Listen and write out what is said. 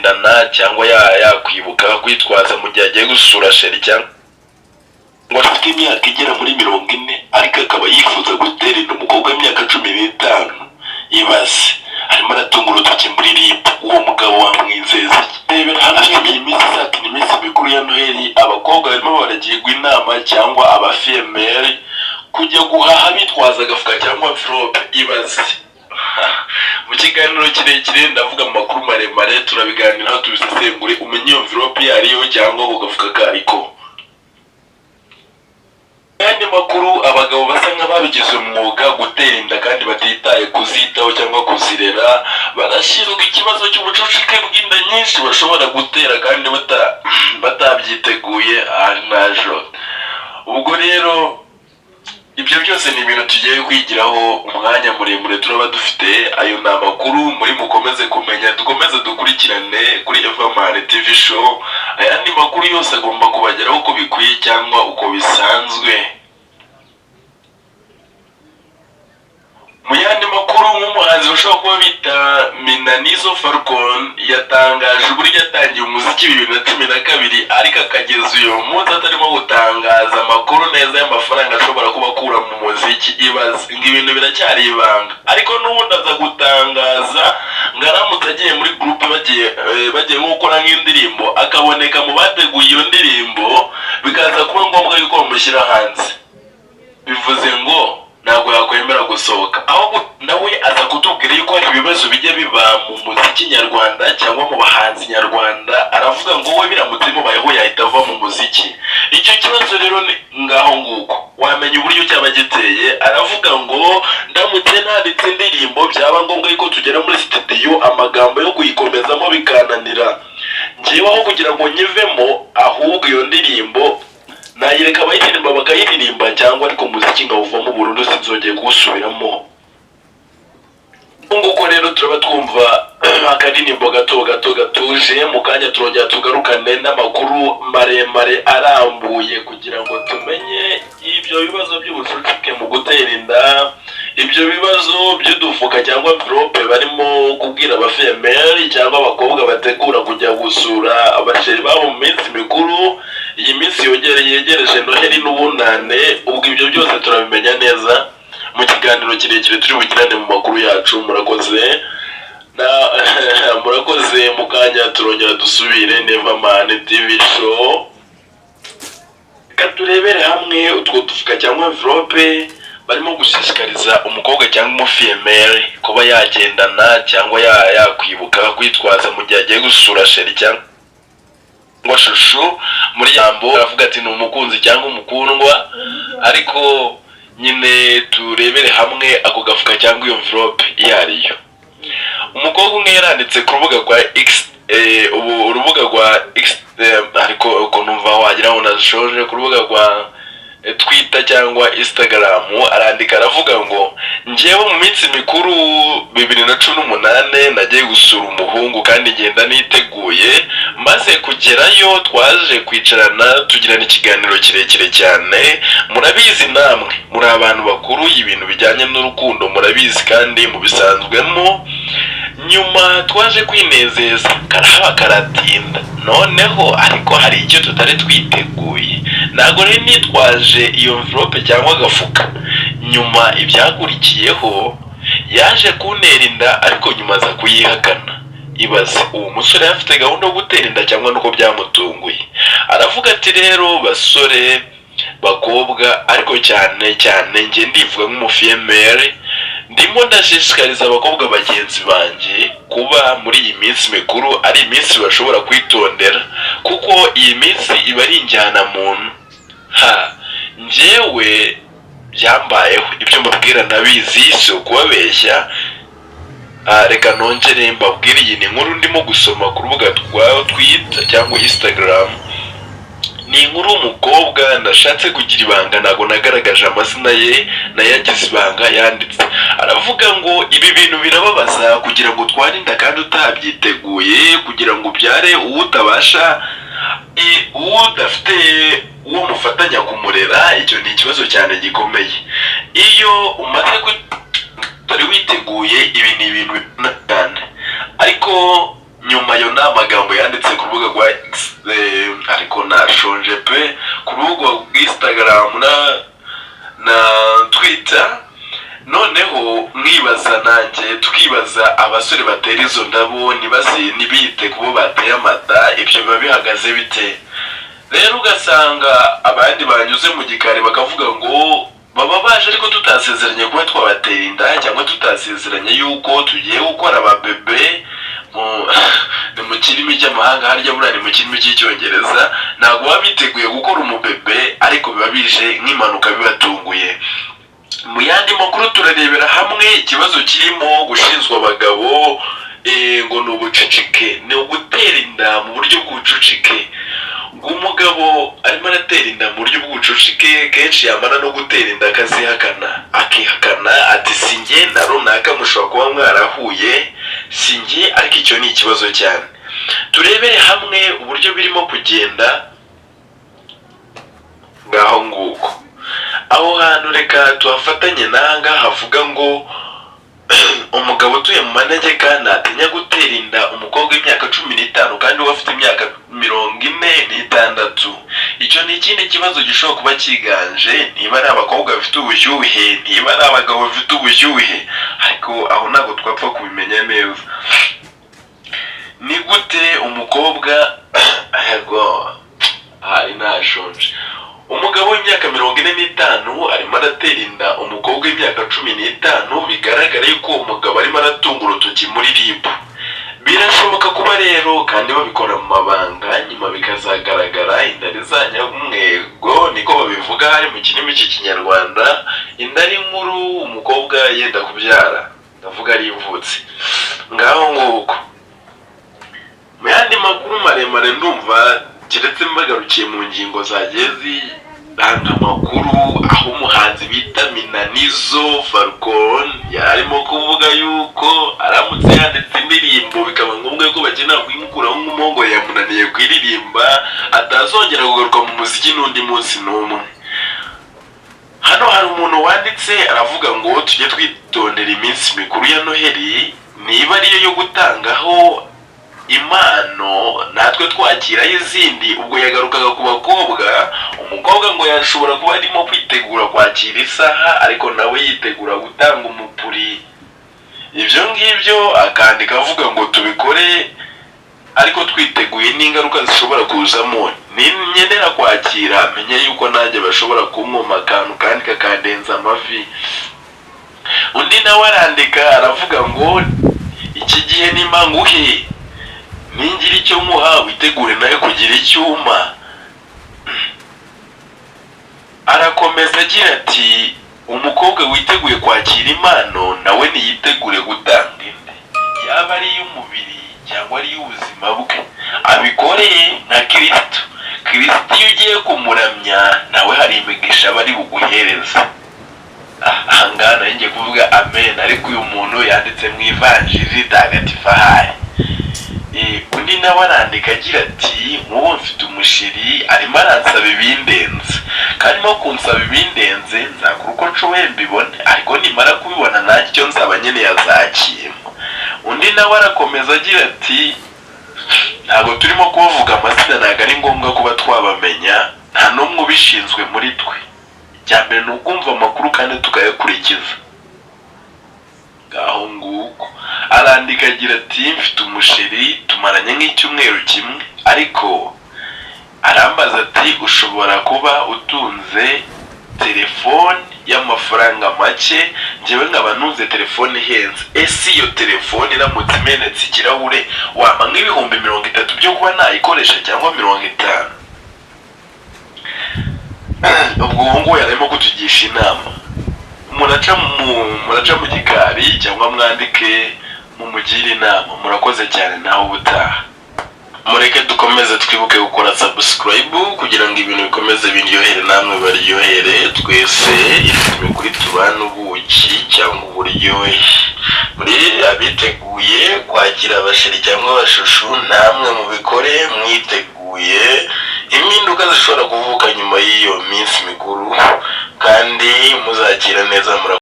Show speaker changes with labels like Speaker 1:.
Speaker 1: yagendana cyangwa yakwibuka kwitwaza mu gihe agiye gusura chéri, cyangwa ngo afite imyaka igera muri 40 ariko akaba yifuza gutera inda umukobwa w'imyaka 15. Ibaze, arimo aratunga urutoki muri RIB. Uwo mugabo wamwizeza iki? Rebera hamwe iyi minsi isatira iminsi mikuru ya Noheli, abakobwa barimo baragirwa inama cyangwa abafille-mère kujya guhaha bitwaza agafuka cyangwa enveloppe. Ibaze. Mu kiganiro kirekire, ndavuga mu makuru maremare, turabiganiraho, tubisesengure, umenye iyo enveloppe iyo ariyo cyangwa ako gafuka kariko. Ayandi makuru, abagabo basa nk'ababigize umwuga gutera inda kandi batitaye kuzitaho cyangwa kuzirera, barashinzwe ikibazo cy'ubucucike bw'inda nyinshi bashobora gutera kandi batabyiteguye ahari najo. Ubwo rero ibyo byose ni ibintu tugiye kwigiraho umwanya muremure turaba dufite. Ayo ni amakuru muri mukomeze kumenya, dukomeze dukurikirane kuri Everman TV Show. Ayandi makuru yose agomba kubageraho uko bikwiye cyangwa uko bisanzwe. Mu yandi makuru, nk'umuhanzi bashobora kuba bita Minanizo Falcon yatangaje uburyo yatangiye umuziki 2012, ariko akageza uyu munsi atarimo gutangaza amakuru neza y'amafaranga ashobora kuba akura mu muziki. Ibaze ngo ibintu biracyari ibanga, ariko n'ubundi aza gutangaza ngo aramutse agiye muri groupe bagiye nko gukora nk'indirimbo, akaboneka mu bateguye iyo ndirimbo, bikaza kuba ngombwa yuko bamushyira hanze, bivuze ngo ntabwo yakwemera gusohoka. Ahubwo nawe aza kutubwira yuko hari ibibazo bijya biba mu muziki nyarwanda cyangwa mu bahanzi nyarwanda. Aravuga ngo we biramutse bimubayeho yahita ava mu muziki. Icyo kibazo rero ni ngaho nguko wamenya uburyo cyaba giteye. Aravuga ngo ndamutse nanditse indirimbo, byaba ngombwa yuko tugera muri studio, amagambo yo kuyikomezamo bikananira, njyewe aho kugira ngo nyivemo, ahubwo iyo ndirimbo nayireka abayiririmba bakayiririmba, cyangwa ariko umuziki nkawuvamo burundu, sinzongeye kuwusubiramo. Nguko rero turaba twumva akaririmbo gato gato gatuje. Mu kanya turongera tugarukane n'amakuru maremare arambuye kugira ngo tumenye ibyo bibazo by'ubucucike mu gutera inda, ibyo bibazo by'udufuka cyangwa enveloppe barimo kubwira abafille-mère cyangwa abakobwa bategura kujya gusura abachéri babo mu minsi mikuru, iyi minsi yongereye yegereje Noheli n'Ubunane. Ubwo ibyo byose turabimenya neza mu kiganiro kirekire turi bugirane mu makuru yacu. Murakoze na murakoze. Mu kanya turongera dusubire. Neverman TV Show. Reka turebere hamwe utwo dufuka cyangwa enveloppe barimo gushishikariza umukobwa cyangwa umufille-mère kuba yagendana cyangwa yakwibuka kwitwaza mu gihe agiye gusura chéri cyangwa chouchou. Muri yambo aravuga ati ni umukunzi cyangwa umukundwa, ariko nyine turebere hamwe ako gafuka cyangwa iyo enveloppe iyo ariyo. Umukobwa umwe yaranditse ku rubuga rwa X, ubu urubuga rwa X, ariko uko numva wagira ngo nashoje, ku rubuga rwa Twitter cyangwa Instagram, arandika aravuga ngo njyewe mu minsi mikuru 2018 nagiye gusura umuhungu kandi ngenda niteguye. Maze kugerayo twaje kwicarana, tugirana ikiganiro kirekire cyane. Murabizi namwe muri abantu bakuru, ibintu bijyanye n'urukundo murabizi kandi mubisanzwemo. Nyuma twaje kwinezeza karahaba karatinda. Noneho ariko hari icyo tutari twiteguye, ntabwo rero nitwaje iyo enveloppe cyangwa agafuka. Nyuma ibyakurikiyeho, yaje kuntera inda, ariko nyuma aza kuyihakana. Ibaze, uwo musore yari afite gahunda yo gutera inda cyangwa nuko byamutunguye? Aravuga ati rero basore, bakobwa, ariko cyane cyane njye ndivuga nk'umufille-mère, ndimo ndashishikariza abakobwa bagenzi banjye kuba muri iyi minsi mikuru ari iminsi bashobora kwitondera, kuko iyi minsi iba ari injyanamuntu. Ha, njyewe byambayeho, ibyo mbabwira ndabizi, si ukubabeshya. Reka nongere mbabwire, iyi ni inkuru ndimo gusoma ku rubuga rwa Twitter cyangwa Instagram. Ni inkuru y'umukobwa nashatse kugira ibanga, ntabwo nagaragaje amazina ye, nayo yagize ibanga. Yanditse aravuga ngo ibi bintu birababaza kugira ngo utware inda kandi utabyiteguye, kugira ngo ubyare uwo utabasha, uwo udafite uwo mufatanya kumurera. Icyo ni ikibazo cyane gikomeye iyo umaze utari witeguye. Ibi ni ibintu cyane, ariko Nyuma ayo ni amagambo yanditse ku rubuga rwa X, ariko nashonje pe, ku rubuga rwa Instagram na Twitter. Noneho mwibaza, nanjye tukibaza, abasore batera izo ndabo ntibazi, ntibite ku bo bateye amata, ibyo biba bihagaze bite? Rero ugasanga abandi banyuze mu gikari bakavuga ngo baba baje ariko tutasezeranye kuba twabatera inda, cyangwa tutasezeranye yuko tugiye gukora ababebe ni mu kirimi cy'amahanga harya, buriya ni mu kirimi cy'Icyongereza. Ntabwo baba biteguye gukora umubebe, ariko biba bije nk'impanuka bibatunguye. Mu yandi makuru turarebera hamwe ikibazo kirimo gushinzwa abagabo, ngo ni ubucucike, ni ugutera inda mu buryo bw'ubucucike. Ngo umugabo arimo aratera inda mu buryo bw'ubucucike, kenshi yamara no gutera inda akazihakana, akihakana ati: "Si njye, na runaka mushobora kuba mwarahuye, si njye." Ariko icyo ni ikibazo cyane. Turebere hamwe uburyo birimo kugenda. Ngaho nguko aho hantu, reka tuhafatanye n'ahangaha havuga ngo umugabo utuye mu manegeka ntatinya gutera inda umukobwa w'imyaka 15 kandi we afite imyaka 46. Icyo ni ikindi kibazo gishobora kuba cyiganje, niba ari abakobwa bafite ubushyuhe, niba ari abagabo bafite ubushyuhe, ariko aho ntabwo twapfa kubimenya neza. Ni gute umukobwa, yego hari nashonje, umugabo w'imyaka 45 arimo aratera inda umukobwa w'imyaka 15? Bigaragara yuko uwo mugabo arimo aratunga urutoki muri RIB. Birashoboka kuba rero kandi babikora mu mabanga, nyuma bikazagaragara inda ari za nyamwego, niko babivuga hari mu kirimi cy'Ikinyarwanda, inda ari nkuru, umukobwa yenda kubyara, ndavuga ari imvutsi. Ngaho nguko. Mu yandi makuru maremare, ndumva keretse mbagarukiye mu ngingo zagiye zitanga amakuru, aho umuhanzi bita Minanizo Falcon yarimo kuvuga yuko aramutse yanditse indirimbo bikaba ngombwa ko bakenera kuyimukuraho nk'umuhungu yamunaniye kuririmba, atazongera kugaruka mu muziki n'undi munsi n'umwe. Hano hari umuntu wanditse aravuga ngo tujye twitondera iminsi mikuru ya Noheli, niba ariyo yo gutangaho impano natwe twakiraho izindi. Ubwo yagarukaga ku bakobwa. Umukobwa ngo yashobora kuba arimo kwitegura kwakira isaha, ariko nawe yitegura gutanga umupuri. Ibyo ngibyo akandika avuga ngo tubikore ariko twiteguye n'ingaruka zishobora kuzamo. Ninkenera kwakira, menye yuko nanjye bashobora kunkoma akantu kandi kakandenza amavi. Undi nawe arandika aravuga ngo iki gihe nimba nguhe, ningira icyo nkuha, witegure nawe kugira icyuma. Arakomeza agira ati umukobwa witeguye kwakira impano nawe niyitegure gutanga indi, yaba ari iy'umubiri cyangwa ari iy'ubuzima bwe, abikore nka Kirisito. Kirisito iyo ugiye kumuramya nawe hari imigisha aba ari buguhereza. Ahangaha nari ngiye kuvuga amen, ariko uyu muntu yanditse mu ivanjiri ntagatifu ahari. Undi nawe arandika agira ati nk'ubu mfite umusheri arimo aransaba ibindenze, kandi arimo kunsaba ibindenze, nzakora uko nshoboye mbibone, ariko nimara kubibona nanjye icyo nzaba nkeneye azakimpa. Undi nawe arakomeza agira ati ntabwo turimo kubavuga amazina, ntabwo ari ngombwa kuba twabamenya, nta n'umwe ubishinzwe muri twe. Icya mbere ni ukumva amakuru kandi tukayakurikiza. Ngaho nguko. Arandika agira ati mfite umusheri tumaranye nk'icyumweru kimwe, ariko arambaza ati ushobora kuba utunze telefone y'amafaranga make, njyewe nkaba ntunze telefone ihenze. Ese iyo telefone iramutse imenetse ikirahure, wampa nk'30,000 byo kuba nayikoresha cyangwa 50? Ubwo ubu ngubu yarimo kutugisha inama. Muraca mu gikari cyangwa mwandike mumugire inama. Murakoze cyane, nawe ubutaha. Mureke dukomeze twibuke gukora subscribe kugira ngo ibintu bikomeze biryohere namwe baryohere twese. Iminsi mikuru tubane ubuki cyangwa uburyohe. Muri abiteguye kwakira abasheri cyangwa abashushu, namwe mubikore mwiteguye impinduka zishobora kuvuka nyuma y'iyo minsi mikuru, kandi muzakira neza. Murakoze.